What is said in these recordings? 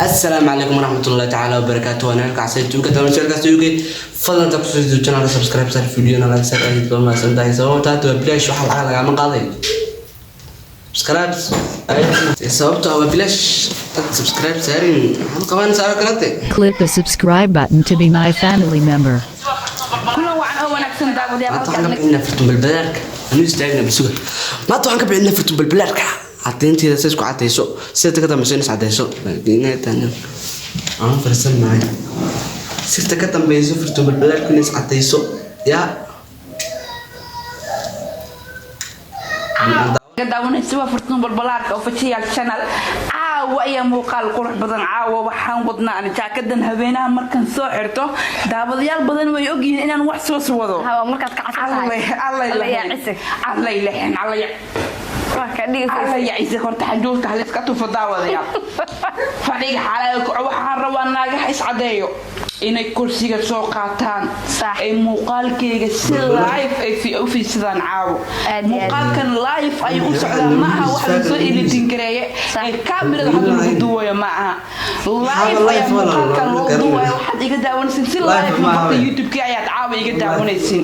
Assalaamu calaykum waraxmatullahi tacaala wabarakaatu. Waan halka casay tuuka tamashalkaas UK. Fadlan ta kusoo sidoo channel subscribe sar, video na like sar. Aad baa mahadsan tahay, sababta waa bilaash, waxa lacag lagama qaadayo. Subscribe sababta waa bilaash, dad subscribe saarin maxaad qabanaysaa oo kalete. Click the subscribe button to be my family member. Kulan wacan oo wanaagsan, daawadayaal. Maanta waxaan ka bixinaa Fartuun Balbalaarka. Anu istaagna basuga. Maanta waxaan ka bixinaa Fartuun Balbalaarka caddaynteeda, si isku caddayso, sida ka dambayso in is caddayso. Laakiin aan farsan maayo sirta ka dambayso Fartuun Balbalaarka in is caddayso yaa. Ka daawanaysa waa Fartuun Balbalaarka Official Channel. Caawa ayaa muuqaal qurux badan. Caawa waxaan wadnaa ani jaakadan habeenaha markaan soo xirto, daawadayaal badan way ogyihiin inaan wax soo wado. Hawa markaad kacsan tahay. Allay Alla yaa cisig. Allay lexen allay. Waa ka dhigaysa. Alla yacise, horta xanjuurta haliska tufo, daawadayaal. Fadhiga xalaaga kaco. Waxaan rabaa naagaha iscadeeyo inay kursiga soo qaataan, ay muuqaalkayga si live ay u fiirsadaan caawo. Aad iyo aad. Muuqaalkan live ayuu u socdaa, ma aha wax lasoo editing gareeye ee kaamirada hadda lagu duwayo, ma aha. Live ayaa muuqaalkan loo duwayo. Waxaad iga daawanaysin si live barta YouTube-kii ayaad caawa iga daawanaysin.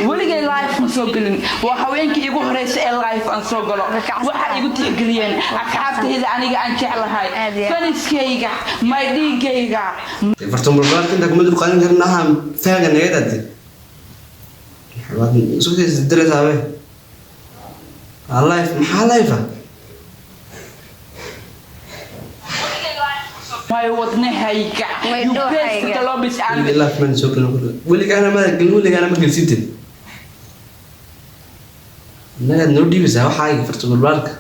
Weligay live ma soo gelin, waa haweenkii igu horeysa ee live aan soo galo. Waxaa igu tixgeliyeen asxaabtayda aniga aan jeclahay, Aad iyo aad. faniskayga, my dhiigayga. Fartuun Balbalaarka inta kuma dulqaadan karin aha faaga naga daade waad isku diraysaa. Be live, maxaa live ah? My wadnahayga. My You best dhuuxayga. talobis aan Weliga live maan soo gelin, weligaana ma gelin, weligaana ma gelsidin. Innagaad noo dhiibaysaa waxaaga, Fartuun Balbalaarka.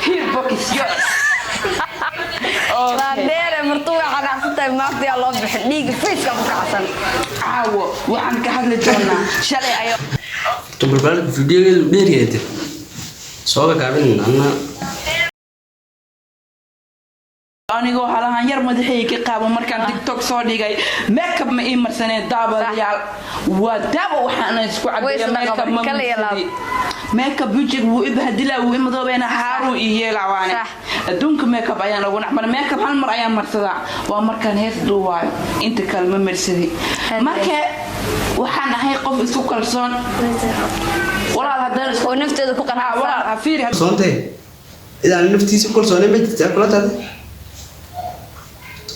Here box yours. Waa dheere martuu way xanaaqsan tahay maanta, yaa loo bixin dhiiga fiiska ku kacsan. Caawo waxaan ka hadli doonaa shalay ayaa Fartuun Balbalaarka videogeedu dheeryahay, soo gagaabin anna. Anigoo halahan yar madaxayga ka qaabo markaan TikTok soo dhigay, makeup ma ii marsaneen, daawadayaal. Waa daawo waxaana isku Way cadeeya isla makeup qaban, ma kala iyo laab. marsadi. Makeup wejiga wuu i bahdilaa, wuu i madoobeena, haaruu ii yeelaawaane. Adduunka makeup ayaan ugu nacmar. Makeup hal mar ayaan marsadaa, waa markaan hees duuwaayo, inta kale ma marsadi. Marka waxaan ahay qof isku kalsoon, walaal. Haddaan isku Oo nafteeda ku Ha, walaal qanacsan. Ha fiiri. Kalsoontay idaan naftiisa ku kalsoonay ma jirtaa kula taade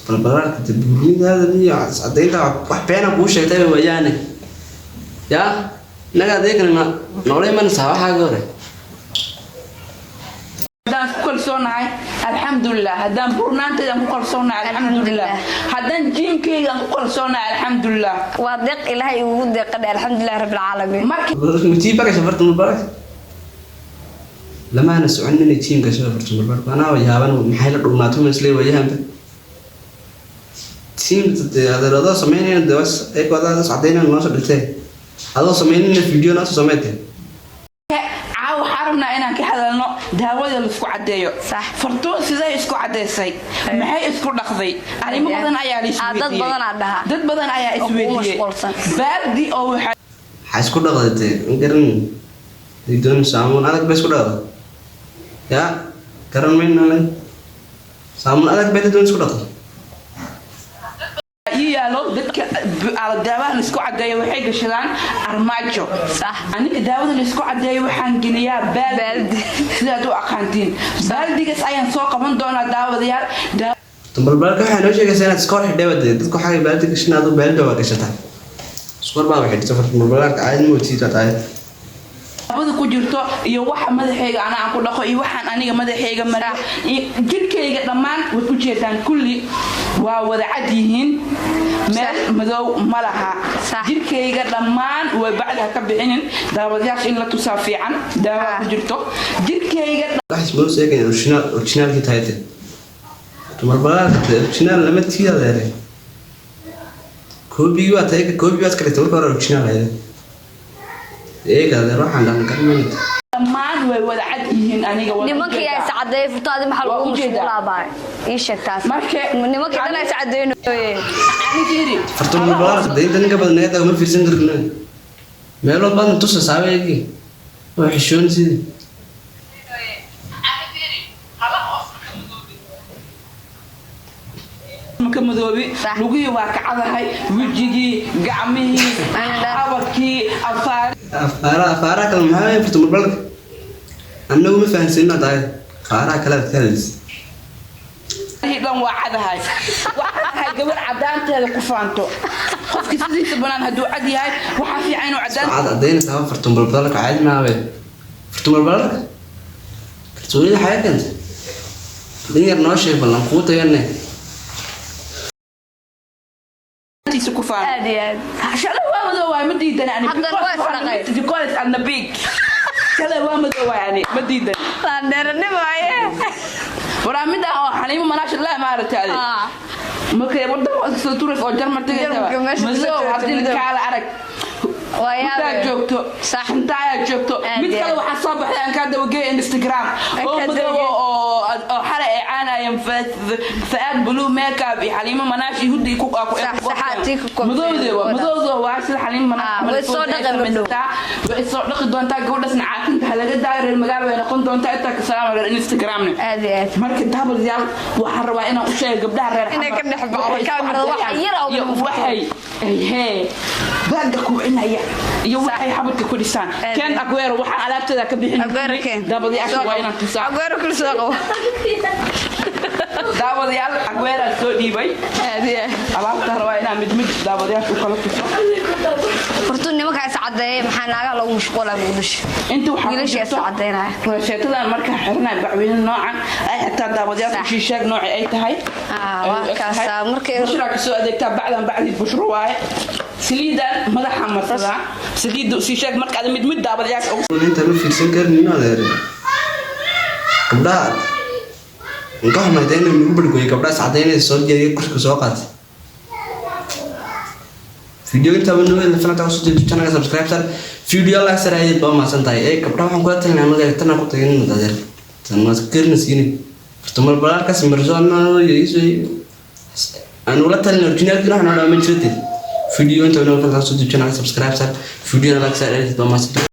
Balbalaarka de buurnidaada iyo caddaynta wax beena kuu sheegtay wayaane yaa innaga adeeganna noola imanaysaa waxaaga hore. Haddaan isku kalsoonahay, alxamdulilah. Haddaan burnaantayda ku kalsoonahay, alxamdulilah. Haddaan jiimkayga aan ku kalsoonahay, alxamdulilah. Waa deeq Ilaahay igugu deeqadhe, alxamdulilah rabbil caalamiin. Marka Jiim baa gasha Fartuun Balbalaarka? Lamaana socon inay jiim gasho Fartuun Balbalaarka. Anaa yaaban, maxay la dhumaato isle wayahanba jiim dee adeer adoo sameynayna dee was ayagoo adaa caddaynayna noo soo dhigtay, adoo sameynayna video noo soo sameeytay. Caawa waxaan rabnaa inaan ka hadalno daawada laisku caddeeyo. Fartuun sidee isku caddeysay? Maxay isku dhaqday? Arrimo badan ayaa la Ah, dad isweydiiyey. badan aa dhahaa. Dad badan ayaa Oo kugu isweydiiyey. mashquulsan. Baaldi oo waxaa Maxaa isku dhaqday dee? Ma garan day doon saamuun adag bay isku dhaqday yaa, garan mayno anaga saamuun adag bay doon isku dhaqday. Ii yaalo dadka daawaha laisku caddeeyo waxay gashadaan armaajo. Aniga daawada laisku caddeeyo waxaan geliyaa baaldi. Baaldi. Sidaad u aqaantiin, baaldigaas ayaan soo qaban doonaa, daawadayaal. Balbalka waxay noo sheegaysaa inaad iskoor xidhay wade. Dadku waxay baaldi gashan, aduu baaldi waa gashataa, iskoor baa xidhta. Balbalka caadi mootiid waa tahay. Daawada ku jirto iyo waxa madaxayga ana aan ku dhaqo iyo waxaan aniga madaxayga mariyo iyo jirkayga dhammaan waad u jeedaan, kulli waa wada cad yihiin, meel madow ma laha. Jirkayga dhammaan way bacda ka bixinin, daawadayaasha in la tusaa fiican daawa ku jirto jirkayga. Waxay isma sheegayaan original, originalkii tahay de. Balbalka original lama tiid adeere, koobigii waa tahay, koobi baad ka dhigtay marka hore, original ahayd eega adeer waxaan dhan garanayna. Dhammaan way wada cad yihiin aniga waan Nimankii ujeedaa. yaa iscadeeyay furto, adi maxaa Waa lagu ujeedaa. mashquulaa baa ii sheegtaas? Nimankii dhan ay iscadeynooye. Ani fiiri. Fartuun Balbalka de inta ninka badan naga tago ma fiirsan karno, meelo badan tusa saabeegii oo xishoon sidii. ka madoobi. Sax. Lugihii waa ka cadahay, wejigii, gacmihii, Ana dha- xabadkii, afaar. Afaaraha, afaaraha kale maxaa weeye? Furtumalbalka annagu ma fahansiino tahay, afaaraha kale aad ka hadlaysa. Dhan waa cadahay. Waxaa tahay gabar cadaanteeda ku faanto. Qofki sidiisa banaan hadduu cad yahay, waxaa fiican inuu cadaan. Waxaad caddaynaysaa furtumalbalka caadi maawe. Furtumalbalka kalsoonida xayaa keenta in yar noo sheeg ballan kuu tagane. Tiisa ku faanto. Aad iyo aad. Shalay waa madow waay, ma diidan ani. Haddana waa isdhaqay. Because I'm the big. Shalay waa madow waay, ani ma diidan. Laandheeranimo aye. Waraa mid ah oo Xaliimo Manaasha laa maaragtay adi. Markay wadan waa soo turas oo Jarmal tagaysa. Jarmalka meesha madow kasoo joogto, haddii madow. Kaala arag. Waa intaa yaabe. joogto. Sax. Intaa ayaa joogto. Aad Mid iyo kale aad. waxaa soo baxday aan kaa dabageeya Instagram Aan oo kaa madow dabageey. oo xalay ay caanayeen Faad Blue Makeup iyo Xaliimo Manaash iyo Huddi ku Sax, sax, tii ku koobtay. Madowde waa madowde, waa sida Xaliimo Manaash. Ah, way soo dhaqi madhow. Way soo dhaqi doontaa gabadhaasna. Caafinta ha laga daayo, reer magaalo way noqon doontaa. Intaa ka salaam reer Instagramne. Aad iyo aad. Marka daabadayaal, waxaan rabaa inaan u sheego gabdhaha reer Inay ka Xamar. dhex baxdo Waxay isku kaamirada, wax caddeeyaan yar oo iyo ugu waxay hee baaga kubcinaya iyo waxay xabadka ku dhisaan. Aad Keen iyo. Aguero, waxaan alaabteeda ka bixin. Aguero keen. Daabadayaasha waa inaan tusaa. Aguero kul soo qabo. Daawadayaal, Aguero soo dhiibay. Aad iyo aad. Alaabta rabaa inaan mid mid daawadayaasha u kala tuso. Hortuu nimankaa is caddeeyay, maxaa naagaha loogu mashquulaa Muqdisho? Inta waxaa ku Wiilasha is jirto caddeynaya. Roosheetadan markaa xiranay, bacweyne noocan ay xitaa daawadayaasha. Sax. Shiisheeg nooci ay tahay. Ah, Ay waa u eg kaasaa. tahay. Bushraa kasoo adeegtaa bacdan, bacdii bushro waaye. Saliidan madaxa marsadaa, saliidda sii sheeg marka aad mid mid daawadayaasha ugu. Intaan u fiirsan karin adeer gabdhaha inka xumayta inuu nagu bargoyay. Gabdhaha iscadaynaysa soo jeediya, kursiga soo qaatay. Video intaaba noo helna fanata kusoo jeedo channelka, subscribe sar, video like sar. Ayay baa mahadsan tahay ee gabdhaha waxaan kula talinaa magaca tana ku tagin adeer tan maad karna siini furtumal balaalkaas marso aan ula talin originalkina waxaan odhaa ma jirtid. Video inta noo fanata kusoo jeedo channelka, subscribe sar, video like sar. Ayay baa mahadsan tahay.